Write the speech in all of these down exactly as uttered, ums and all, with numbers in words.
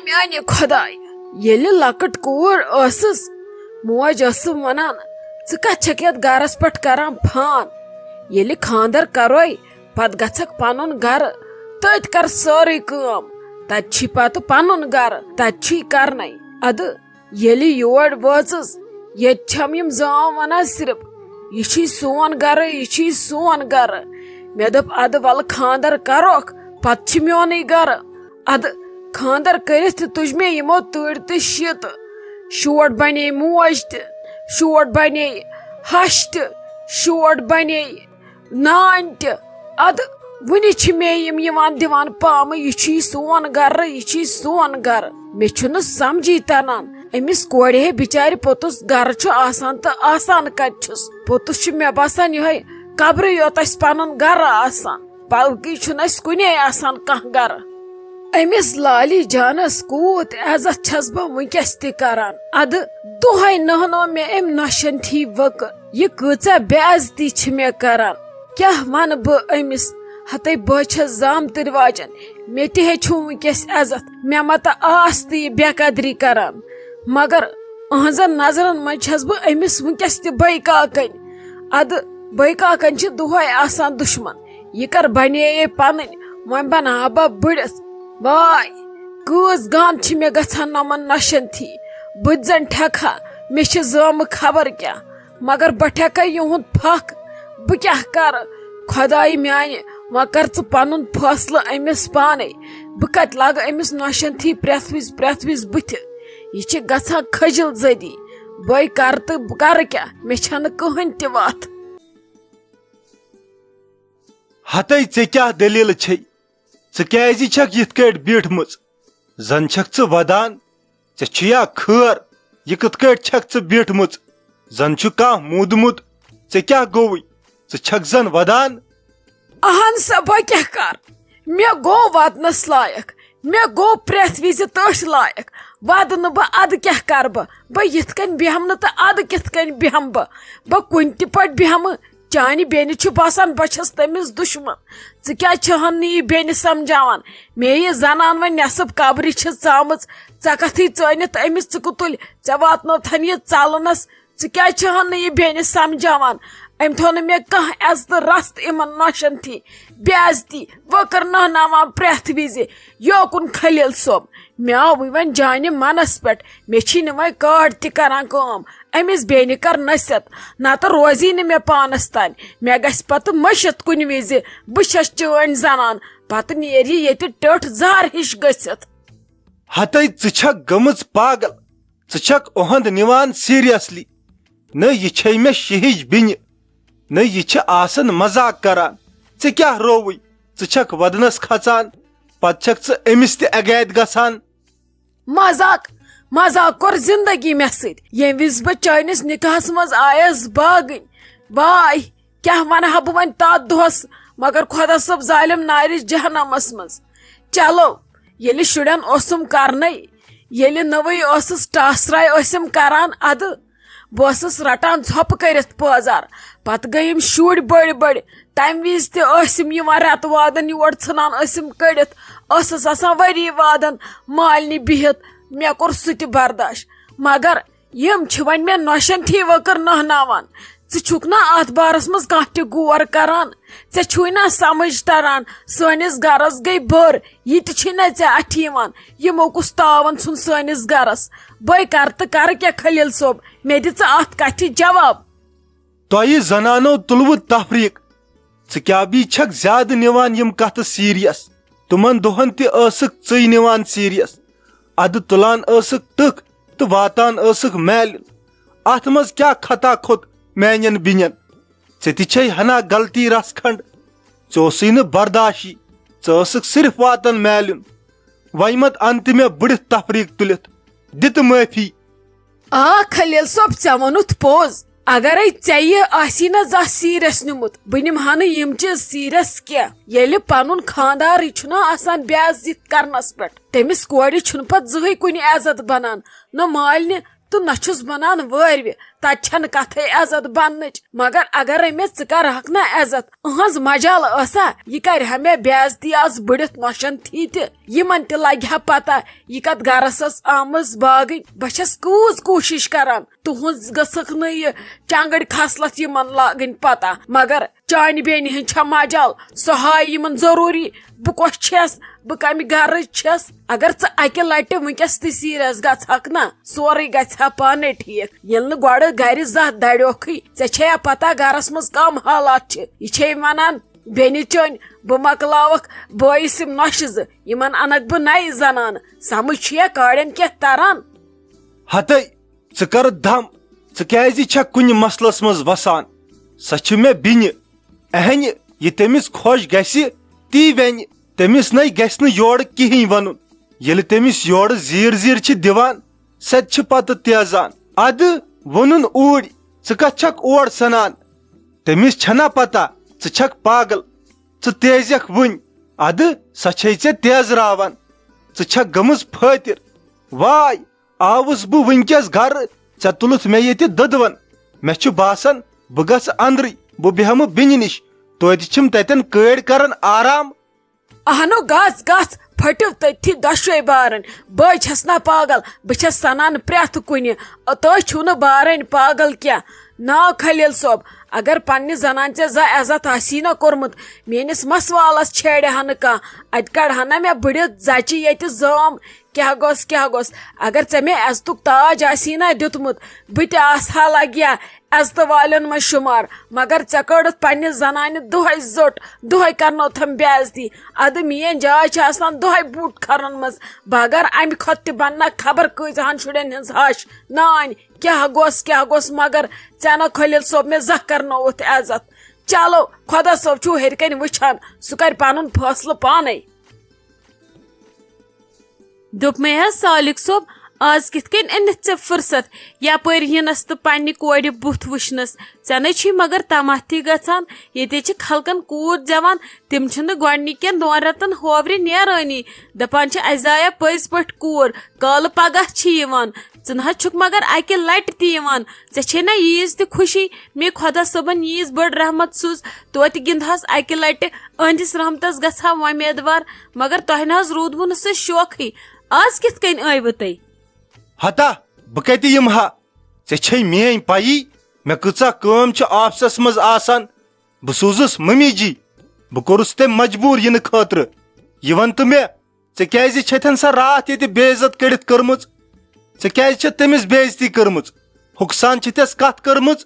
میانہِ خۄدایہِ، ییٚلہِ لۄکٕٹ کوٗر ٲسٕس، موج ٲسٕم ونان، "ژٕ کتھ چھکھ یتھ گرس پٮ۪ٹھ کران فان؟ ییٚلہِ خاندر کرے، پتہٕ گژھکھ پنُن گرٕ، تٔتۍ کر سٲرٕے کٲم۔ تتہِ چھی پتہٕ پنُن گرٕ، تتہِ چھی کرنے۔ ادٕ ییٚلہِ یور وٲژٕس، ییٚتہِ چھم یِم زام ونان صرف، 'یہِ چھی سون گرٕ، یہِ چھی سون گرٕ۔' مےٚ دوٚپ، 'ادٕ ولہٕ خاندر کرکھ، پتہٕ چھِ میونٕے گرٕ۔' ادٕ خاندر کٔرِتھ تہِ تُج مےٚ یِمو تۭرِ تہٕ شیٖتہٕ۔ شوٹ بنے موج تہِ، شوٹ بنے ہش تہِ، شوٹ بنے نانۍ تہِ۔ ادٕ وُنہِ چھِ مےٚ یِم یِوان دِوان پامہٕ، 'یہِ چھُے سون گرٕ، یہِ چھُے سون گرٕ۔' مےٚ چھُنہٕ سمجھی تران، أمِس کورِ ہے بِچارِ پوٚتُس گرٕ چھُ آسان تہٕ آسان کتہِ چھُس؟ پوٚتُس چھُ مےٚ باسان یِہوٚے قبرٕے یوت اَسہِ پنُن گرٕ آسان، بلکہِ چھُنہٕ اَسہِ کُنے آسان کانٛہہ گرٕ۔ أمِس لالی جانس کوٗت عزت چھَس بہٕ وٕنکیٚس تہِ کران۔ ادٕ دۄہے نہنو مےٚ أمۍ نۄشن تھی وٕکہٕ۔ یہِ کۭژاہ بے عزتی چھِ مےٚ کران۔ کیٛاہ وَنہٕ بہٕ أمِس؟ ہتے بہٕ چھَس زامتٕرۍ واجٮ۪ن، مےٚ تہِ ہے چھُ وٕنکیٚس عزت، مےٚ مہ تہ آس تہٕ یہِ بے قدری کران۔ مگر أہنٛزن نظرن منٛز چھَس بہٕ أمِس وٕنکیٚس تہِ بٔے کاکَنۍ۔ ادٕ بٔے کاکَنۍ چھِ دۄہے آسان دُشمن۔ یہِ کر بنے یے پنٕنۍ، وۄنۍ بناو بہٕ بٕڑِتھ۔ واے، کۭژ گنٛد چھِ مےٚ گژھان نۄمن نۄشن تھی۔ بہٕ تہِ زن ٹھٮ۪کہٕ ہا، مےٚ چھِ زٲمہٕ خبر کیٛاہ، مگر بہٕ ٹھٮ۪کے یِہُنٛد پھکھ۔ بہٕ کیٛاہ کرٕ؟ خۄدایہِ میانہِ، وۄنۍ کر ژٕ پنُن فٲصلہٕ أمِس پانے۔ بہٕ کتہِ لاگہٕ أمِس نۄشن تھی پرٛٮ۪تھ وِزِ، پرٛٮ۪تھ وِزِ بٕتھِ؟ یہِ چھِ گژھان کھٔجِل زٔدی۔ بہٕ کرٕ تہٕ بہٕ کرٕ کیٛاہ؟ مےٚ چھنہٕ کٕہٕنۍ تہِ وتھ۔ ہتے ژےٚ کیٛاہ دٔلیٖل چھے؟ ژٕ کیٛازِ چھکھ یِتھ کٲٹھۍ بیٖٹھمٕژ؟ زن چھکھ ژٕ ودان؟ ژےٚ چھُیا خٲر؟ یہِ کِتھ کٲٹھۍ چھکھ ژٕ بیٖٹھمٕژ؟ زن چھُ کانٛہہ موٗدمُت۔ ژےٚ کیٛاہ گوٚوُے؟ ژٕ چھکھ زن ودان؟ اہن سا، بہٕ کیٛاہ کرٕ؟ مےٚ گوٚو ودنس لایق، مےٚ گوٚو پرٛٮ۪تھ وِزِ تٔتھۍ لایق۔ ودٕ نہٕ بہٕ، ادٕ کیٛاہ کرٕ بہٕ؟ بہٕ یِتھ کٔنۍ بیٚہمہٕ نہٕ تہٕ ادٕ کِتھ کٔنۍ بیٚہمہٕ بہٕ؟ بہٕ کُنہِ تہِ پٲٹھۍ بیٚہمہٕ۔ چانہِ بیٚنہِ چھُ باسان بہٕ چھَس تٔمِس دُشمن۔ ژٕ کیٛازِ چھَہن نہٕ یہِ بیٚنہِ سمجھاوان؟ مےٚ یہِ زنان وۄنۍ نٮ۪صٕب قبرِ چھِ ژامٕژ، ژےٚ کتھٕے ژٲنِتھ أمِس ژٕ کُتُلۍ؟ ژےٚ واتنٲوتھن یہِ ژلنس۔ ژٕ کیٛازِ چھَہن نہٕ یہِ بیٚنہِ سمجھاوان؟ أمۍ تھوٚو نہٕ مےٚ کانٛہہ عزتہٕ رژھ تہٕ یِمن نۄشن تھی۔ بے عزتی، وٲکٕر نہناوان پرٛٮ۪تھ وِزِ۔ یوکُن خلیل صٲب، مےٚ آوٕے وۄنۍ جانہِ منس پٮ۪ٹھ۔ مےٚ چھی نہٕ وۄنۍ کاڈ تہِ کران کٲم۔ أمِس بیٚنہِ کر نصیحت، نتہٕ روزی نہٕ مےٚ پانس تانۍ۔ مےٚ گژھِ پتہٕ مٔشِتھ کُنہِ وِزِ، بہٕ چھَس چٲنۍ زنان، پتہٕ نیرِ ییٚتہِ ٹٔٹھ زہر ہِش گٔژھِتھ۔ ہتے ژٕ چھکھ گٔمٕژ پاگل، ژٕ چھکھ اُہند نِوان seriously۔ نہ یہِ چھے مےٚ شیہِج بیٚنہِ، نہ یہِ چھِ آسان مذاق کران۔ ژےٚ کیٛاہ رووُے؟ ژٕ چھکھ ودنس کھژان، پتہٕ چھکھ ژٕ أمِس تہِ اگادِ گژھان۔ مذاق، مذاق کوٚر زندگی مےٚ سۭتۍ، ییٚمہِ وِزِ بہٕ چٲنِس نکاحس منٛز آیس باگٕنۍ۔ واے، کیٛاہ ونہٕ ہا بہٕ وۄنۍ تتھ دۄہس، مگر خۄدا صٲب ظالم نارِ جہنمس منٛز۔ چلو، ییٚلہِ شُرٮ۪ن اوسُم کرنے، ییٚلہِ نٔوٕے ٲسٕس ٹاسراے ٲسِم کران ادٕ، بہٕ ٲسٕس رٹان ژھۄپہٕ کٔرِتھ پٲزار۔ پتہٕ گٔیِم شُرۍ بٔڑۍ بٔڑۍ، تمہِ وِزِ تہِ ٲسِم یِوان رٮ۪تہٕ وادن یور ژھٕنان ٲسِم کٔڑِتھ۔ ٲسٕس آسان ؤری وادن مالنہِ بِہِتھ، مےٚ کوٚر سُہ تہِ برداش۔ مگر یِم چھِ وۄنۍ مےٚ نۄشن تھی وٲکٕر نہناوان۔ ژٕ چھُکھ نا اتھ بارس منٛز کانٛہہ تہِ غور کران؟ ژےٚ چھُے نا سمجھ تران؟ سٲنِس گرس گٔے بٔر، یہِ تہِ چھُے نا ژےٚ اتھِ یِوان؟ یِمو کُس تاوان ژھُن سٲنِس گرس؟ بٔے کرٕ تہٕ کرٕ کیٛاہ خلیل صٲب؟ مےٚ دِ ژٕ اتھ کتھِ جواب۔ تۄہہِ زنانو تُلوٕ تفریق۔ ژٕ کیٛاہ بی چھکھ زیادٕ نِوان یِم کتھٕ serious؟ تِمن دۄہن تہِ ٲسٕکھ ژٕے نِوان serious۔ ادٕ تُلان ٲسٕکھ ٹٕکھ تہٕ واتان ٲسٕکھ میلُن۔ اتھ منٛز کیٛاہ خطا کھوٚت میانٮ۪ن بیٚنٮ۪ن؟ ژےٚ تہِ چھے ہنا غلطی رژھ کھنڈ۔ ژےٚ اوسُے نہٕ برداشی، ژٕ ٲسٕکھ صرف واتان میلُن۔ وۄنۍ مت ان تہِ مےٚ بٕڑِتھ تفریق تُلِتھ۔ دِ تہٕ معٲفی۔ آ خلیل صٲب، ژےٚ ووٚنُتھ پوٚز۔ اگرے ژےٚ یہِ آسی نہ زانٛہہ serious نیُمُت، بہٕ نِمہٕ ہا نہٕ یِم چیٖز serious کینٛہہ۔ ییٚلہِ پنُن خانٛدارٕے چھُنہ آسان بے عزتی کرنس پٮ۪ٹھ، تٔمِس کورِ چھُنہٕ پتہٕ زٕہٕے کُنہِ عزت بنان، نہ مالنہِ تہٕ نہ چھُس بنان وٲروِ۔ تتہِ چھنہٕ کتھے عزت بننٕچ۔ مگر اگرے مےٚ ژٕ کرہکھ نہ عزت، اہنز مجال ٲسا، یہِ کرِ ہا مےٚ بے عزتی از بٔڑِتھ نۄشن تھی تہِ۔ یِمن تہِ لگہِ ہا پتہ، یہِ کتھ گرس ٲس آمٕژ باگٕنۍ۔ بہٕ چھس کۭژ کوٗشش کران، تُہنز گٔژھکھ نہٕ یہِ چنگٕڑ خصلت یِمن لاگٕنۍ پتہ۔ مگر چانہِ بیٚنہِ ہٕنٛز چھےٚ مجال، سۄ ہایہِ یِمن ضروٗری، بہٕ کۄس چھَس، بہٕ کمہِ گرٕچ چھَس۔ اگر ژٕ اکہِ لٹہِ وٕنکیٚس تہِ سیٖریس گژھکھ نا، سورُے گژھِ ہا پانے ٹھیٖک۔ ییٚلہِ نہٕ گۄڈٕ گرِ زانٛہہ دریوکھٕے، ژےٚ چھےٚ یا پتہ گرس منٛز کم حالات چھِ۔ یہِ چھے ونان، بیٚنہِ چٲنۍ، بہٕ مۄکلاوکھ بٲیِس یِم نۄشہِ زٕ، یِمن انکھ بہٕ نَیہِ زنانہٕ۔ سمجھ چھُ یا کاڑٮ۪ن کینٛہہ تران؟ ہتے، ژٕ کر دم، ژٕ کیازِ چھکھ کُنہِ مسلس منٛز وسان؟ سۄ چھِ مےٚ بیٚنہِ، اہنہِ، یہِ تٔمِس خۄش گژھِ، تی ونہِ۔ تٔمِس نے گژھِ نہٕ یورٕ کِہیٖنۍ ونُن۔ ییٚلہِ تٔمِس یورٕ زیٖر زیٖر چھِ دِوان، سۄ تہِ چھِ پتہٕ تیزان۔ ادٕ ووٚنُن اوٗرۍ، ژٕ کتھ چھکھ اور سنان؟ تٔمِس چھنا پتہ ژٕ چھکھ پاگل، ژٕ تیزیکھ وُنۍ۔ ادٕ سۄ چھے ژےٚ تیزراوان، ژٕ چھکھ گٔمٕژ پھٲتِر۔ واے، آوُس بہٕ وٕنکیٚس گرٕ، ژےٚ تُلُتھ مےٚ ییٚتہِ دٔدوَن۔ مےٚ چھُ باسان، بہٕ گژھٕ اندرٕے، بہٕ بیٚہمہٕ بیٚنہِ نِش، توتہِ چھِم تتٮ۪ن کٲڑۍ کران آرام۔ اہنو، گژھ، گژھ، پھٔٹِو تٔتھی دۄشوے بارن۔ بہٕ چھَس نا پاگل، بہٕ چھَس سنان پرٛٮ۪تھ کُنہِ۔ تُہۍ چھِو نہٕ بارٕنۍ پاگل کینٛہہ۔ نا خلیل صٲب، اگر پننہِ زنانہِ ژےٚ زانٛہہ عزت آسی نا کوٚرمُت، میٲنِس مسوالس چھیڑِ ہا نہٕ کانٛہہ۔ اتہِ کڑٕ ہا نا مےٚ بٕڑِتھ زچہِ ییٚتہِ زٲم۔ کیٛاہ گوٚژھ، کیٛاہ گوٚژھ؟ اگر ژےٚ مےٚ عزتُک تاج آسی نا دیُتمُت، بہٕ تہِ آسہٕ ہا لگیا عزتہٕ والٮ۪ن منٛز شُمار۔ مگر ژےٚ کٔڑٕتھ پننہِ زنانہِ دۄہے زوٚٹ، دۄہے کرنٲوتھم بے عزتی۔ ادٕ میٲنۍ جاے چھِ آسان دۄہے بوٗٹ کھرن منٛز۔ بہٕ اگر امہِ کھۄتہٕ تہِ بننا خبر کۭژہن شُرٮ۪ن ہٕنٛز ہش۔ نانۍ، کیٛاہ گوٚژھ، کیٛاہ گوٚژھ؟ مگر ژےٚ نہ خلیل صٲب مےٚ زانٛہہ کرنووُتھ عزت۔ چلو، خۄدا صٲب چھُ ہیٚرِ کنہِ وٕچھان، سُہ کرِ پنُن فٲصلہٕ پانے۔ دوٚپمَے حظ سالِک صٲب، آز کِتھ کٔنۍ أنِتھ ژےٚ فُرصت یَپٲرۍ یِنَس تہٕ پنٛنہِ کورِ بُتھ وٕچھنَس؟ ژےٚ نَے چھُے مگر تماہ تہِ گژھان، ییٚتہِ چھِ خلقن کوٗر زٮ۪وان، تِم چھِنہٕ گۄڈٕنِکٮ۪ن دۄن رٮ۪تَن ہوورِ نیرٲنی، دَپان چھِ اَسہِ زایہ پٔزۍ پٲٹھۍ کوٗر، کالہٕ پگاہ چھِ یِوان۔ ژٕ نہ حظ چھُکھ مگر اَکہِ لَٹہِ تہِ یِوان، ژےٚ چھے نہ ییٖژ تہِ خوشی، مے خۄدا صٲبن ییٖژ بٔڑ رحمت سوٗز، توتہِ گِنٛدہَس اَکہِ لَٹہِ، أہنٛدِس رحمتس گژھٕ ہا وۄمیدوار، مگر تۄہہِ نہ حظ روٗدوٕ نہٕ سُہ شوقٕے۔ آز کِتھ کٔنۍ ٲیوٕ تُہۍ؟ ہتا، بہٕ کتہِ یِمہٕ ہا؟ ژےٚ چھے میٲنۍ پَیی، مےٚ کۭژاہ کٲم چھِ آفسس منٛز آسان۔ بہٕ سوٗزُس ممی جی، بہٕ کوٚرُس تٔمۍ مجبوٗر یِنہٕ خٲطرٕ۔ یہِ وَن تہٕ مےٚ، ژےٚ کیازِ چھتھن سۄ راتھ ییٚتہِ بے عزت کٔرِتھ کٔرمٕژ؟ ژےٚ کیازِ چھتھ تٔمِس بے عزتی کٔرمٕژ؟ ہُک سان چھتھس کتھ کٔرمٕژ؟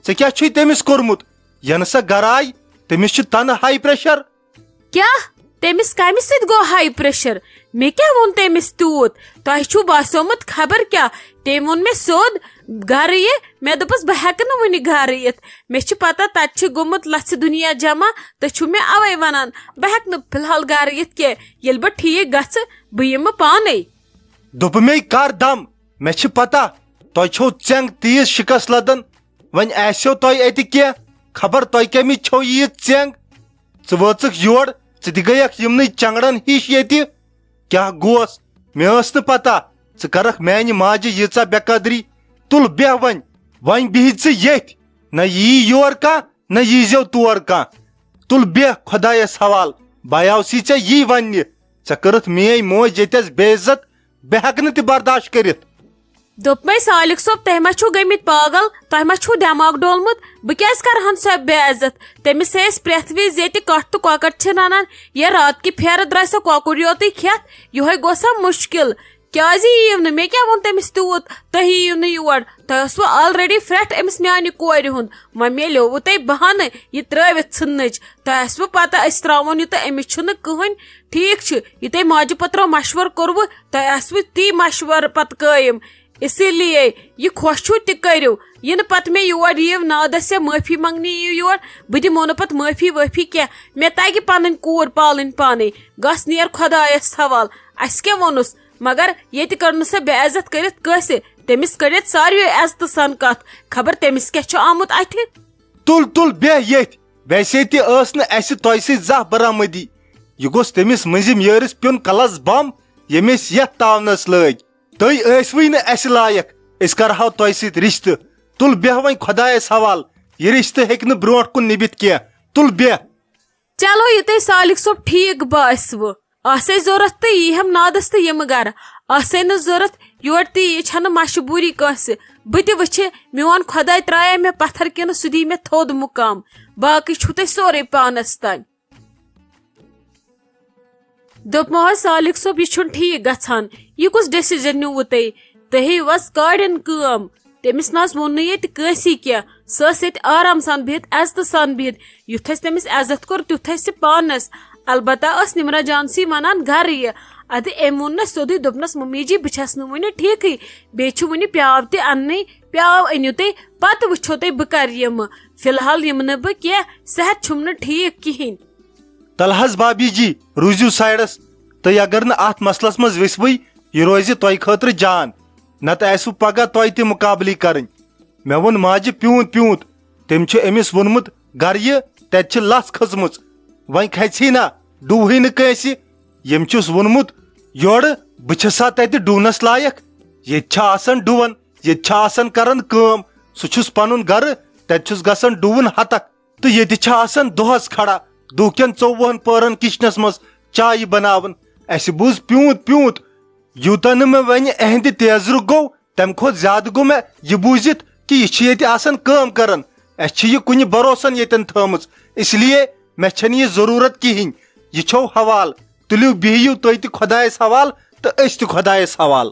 ژےٚ کیٛاہ چھُے تٔمِس کوٚرمُت؟ ینہٕ سۄ گرٕ آیہِ، تٔمِس چھُ تنہٕ ہاے پریشر۔ کیٛاہ؟ تٔمِس کمہِ سۭتۍ گوٚو ہاے پریشر؟ مےٚ کیٛاہ ووٚن تٔمِس تیوٗت؟ تۄہہِ چھُو باسیومُت خبر کیٛاہ؟ تٔمۍ ووٚن مےٚ سیوٚد، گرٕ یہِ۔ مےٚ دوٚپُس، بہٕ ہٮ۪کہٕ نہٕ وُنہِ گرٕ یِتھ، مےٚ چھُ پتہ تتہِ چھُ گوٚمُت لژھِ دُنیا جمع، تُہۍ چھِو مےٚ اوے ونان بہٕ ہٮ۪کہٕ نہٕ فی الحال گرٕ یِتھ کینٛہہ، ییٚلہِ بہٕ ٹھیٖک گژھٕ، بہٕ یِمہٕ پانے۔ دوٚپمَے کر دم، مےٚ چھِ پتہ تۄہہِ چھو ژٮ۪نٛگ تیز شکست لدان، وۄنۍ آسیو تۄہہِ اتہِ کینٛہہ، خبر تۄہہِ کمِچ چھو ییٖژ ژٮ۪نٛگ؟ ژٕ وٲژٕکھ یور، ژٕ تہِ گٔیکھ یِمنٕے چنگڑن ہِش ییٚتہِ۔ کیٛاہ گوس؟ مےٚ ٲس نہٕ پتہ ژٕ کرکھ میانہِ ماجہِ ییٖژاہ بے قدری۔ تُل بیٚہہ وۄنۍ، وۄنۍ بِہِتھ ژٕ ییٚتھۍ، نہ یی یور کانٛہہ، نہ ییٖزیو تور کانٛہہ۔ تُل بیٚہہ خۄدایس حوال، بہٕ آوسٕے ژےٚ یی وننہِ۔ ژےٚ کٔرٕتھ میٲنۍ موج ییٚتٮ۪س بے عزت، بہٕ ہٮ۪کہٕ نہٕ تہِ برداشت کٔرِتھ۔ دوٚپمَے سالِک صٲب، تۄہہِ ما چھُو گٔمٕتۍ پاگل؟ تۄہہِ ما چھُو دٮ۪ماغ ڈولمُت؟ بہٕ کیٛازِ کَرٕہَن سۄ بے عزت؟ تٔمِس ہے أسۍ پرٛٮ۪تھ وِزِ ییٚتہِ کَٹھ تہٕ کۄکَر چھِ رَنان، یا راتہٕ کہِ پھیرٕ درٛاے سۄ کۄکُر یوتُے کھٮ۪تھ۔ یِہوٚے گوٚو سا مُشکِل۔ کیٛازِ یِیِو نہٕ؟ مےٚ کیٛاہ ووٚن تٔمِس تیوٗت؟ تُہۍ یِیِو نہٕ یور۔ تۄہہِ اوسوٕ already فرٛٹھ أمِس میٛانہِ کورِ ہُنٛد۔ وۄنۍ میلیووُ تۄہہِ بہانہٕ یہِ ترٛٲوِتھ ژھٕننٕچ۔ تۄہہِ آسِوٕ پَتہ أسۍ ترٛاوون یہِ تہٕ أمِس چھُنہٕ کٕہٕنۍ۔ ٹھیٖک چھُ، یہِ تۄہہِ ماجہِ پٔترو مشورٕ کوٚروٕ، تۄہہِ آسِوٕ تی مشورٕ پتہٕ قٲیِم۔ اسی لیے یہِ خۄش چھُو تہِ کٔرِو۔ یہِ نہٕ پتہٕ مےٚ یور یِیِو نادس یا معٲفی منٛگنہِ یِیِو یور، بہٕ دِمو نہٕ پتہٕ معٲفی وٲفی کینٛہہ۔ مےٚ تگہِ پنٕنۍ کوٗر پالٕنۍ پانے۔ گژھ نیر خۄدایس حوال۔ اسہِ کیٛاہ ووٚنُس؟ مگر ییٚتہِ کٔر نہٕ سۄ بے عزت کٔرِتھ کٲنٛسہِ۔ تٔمِس کٔڑِتھ ساروِیو عزتہٕ سان کتھ۔ خبر تٔمِس کیٛاہ چھُ آمُت اتھِ؟ تُل تُل بیٚہہ ییٚتھۍ۔ ویسے تہِ ٲس نہٕ اسہِ تۄہہِ سۭتۍ زانٛہہ برآمدی۔ یہِ گوٚژھ تٔمِس مٔنٛزِم یٲرِس پیوٚن کلس بم، ییٚمۍ أسۍ یتھ تاونس لٲگۍ۔ تُہۍ ٲسوٕے نہٕ اسہِ لایق، أسۍ کرہاو تۄہہِ سۭتۍ رشتہٕ۔ تُل بیٚہہ وۄنۍ خۄدایس حوال، یہِ رشتہٕ ہیٚکہِ نہٕ برونٛٹھ کُن نِبِتھ کینٛہہ، تُل بیٚہہ۔ چلو، یہِ تۄہہِ سالک صٲب ٹھیٖک باسِوٕ۔ آسے ضوٚرتھ تہٕ یی ہٮ۪م نادس تہٕ یِمہٕ گرٕ۔ آسے نہٕ ضوٚرتھ یور تہِ، یہِ چھنہٕ مجبوٗری کٲنٛسہِ۔ بہٕ تہِ وٕچھِ، میون خۄداے ترٛایہ مےٚ پتھر کِنہٕ سُہ دی مےٚ تھوٚد مُقام۔ باقٕے چھُو تۄہہِ سورُے پانس تام۔ دوٚپمو حظ سالک صٲب، یہِ چھُنہٕ ٹھیٖک گژھان۔ یہِ کُس ڈیسیجن نیوٗوٕ تۄہہِ؟ تُہۍ ہیٚیِو حظ کاڑٮ۪ن کٲم۔ تٔمِس نہ حظ ووٚن نہٕ ییٚتہِ کٲنٛسی کینٛہہ۔ سۄ ٲس ییٚتہِ آرام سان بِہِتھ، عزتہٕ سان بِہِتھ۔ یُتھ اَسہِ تٔمِس عزت کوٚر، تیُتھ اَسہِ پانَس۔ البتہ ٲس نِمرا جان سی وَنان گَرٕ یہِ۔ اَدٕ أمۍ ووٚن نہ سیوٚدُے، دوٚپنَس، "مٔمی جی، بہٕ چھَس نہٕ وُنہِ ٹھیٖکٕے۔ بیٚیہِ چھُ وُنہِ پیٛاو تہِ اَننٕے۔ پیٛاو أنِو تُہۍ، پَتہٕ وٕچھو تُہۍ بہٕ کَرٕ یِمہٕ۔ فی الحال یِمہٕ نہٕ بہٕ کینٛہہ، صحت چھُم نہٕ ٹھیٖک کِہیٖنۍ۔" تَلہٕ حظ بابی جی، روٗزِو سایڈَس۔ تُہۍ اگر نہٕ اَتھ مسلَس منٛز ؤسۍوٕے، یہِ روزِ تۄہہِ خٲطرٕ جان۔ نَتہٕ آسِوٕ پگاہ تۄہہِ تہِ مُقابلٕے کَرٕنۍ۔ مےٚ ووٚن ماجہِ پیوٗنت پیوٗنت۔ تٔمۍ چھُ أمِس ووٚنمُت گرٕ یہِ، تَتہِ چھِ لَژھ کھٔژمٕژ۔ وۄنۍ کھژِ ہے نہ، ڈُوہٕے نہٕ کٲنٛسہِ۔ ییٚمۍ چھُس ووٚنمُت یورٕ، بہٕ چھَسا تَتہِ ڈُونَس لایق؟ ییٚتہِ چھِ آسان ڈُوَن، ییٚتہِ چھِ آسان کران کٲم۔ سُہ چھُس پَنُن گرٕ، تَتہِ چھُس گژھان ڈُوُن ہتکھ۔ تہٕ ییٚتہِ چھِ آسان دۄہَس کھڑا، دُہ کٮ۪ن ژوٚوُہَن پٔہرَن کِچنَس منٛز چایہِ بناوان۔ اَسہِ بوٗز پیوٗنت پیوٗنت۔ یوٗتاہ نہٕ مےٚ وۄنۍ اہندِ تیزرُک گوٚو، تَمہِ کھۄتہٕ زیادٕ گوٚو مےٚ یہِ بوٗزِتھ کہِ یہِ چھِ ییٚتہِ آسان کٲم کران۔ اَسہِ چھِ یہِ کُنہِ بروسن ییٚتٮ۪ن تھٲومٕژ، اس لیے مےٚ چھَنہٕ یہِ ضروٗرت کِہیٖنۍ۔ یہِ چھو حوال۔ تُلِو بِہِو تُہۍ تہِ خۄدایَس حوال تہٕ أسۍ تہِ خۄدایَس حوال۔